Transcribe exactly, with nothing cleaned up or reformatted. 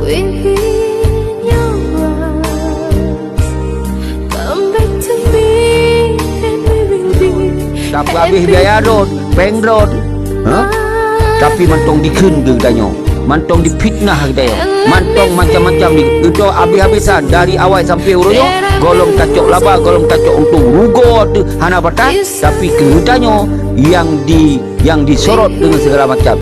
Within your arms, come back to me and we will be Tapeuhabéh biaya rot, péng rot. Ha? Tapi mantong dikheun keu geutanyoe. Mantong difitnah geutanyoe. Mantong macam-macam di itu habis-habisan dari awai sampai uroe nyoe. Gohlom tacok laba, gohlom tacok untông. Rugoe teuh hana batas, tapi keu geutanyoe nyang di nyang disorot deungon segala macam.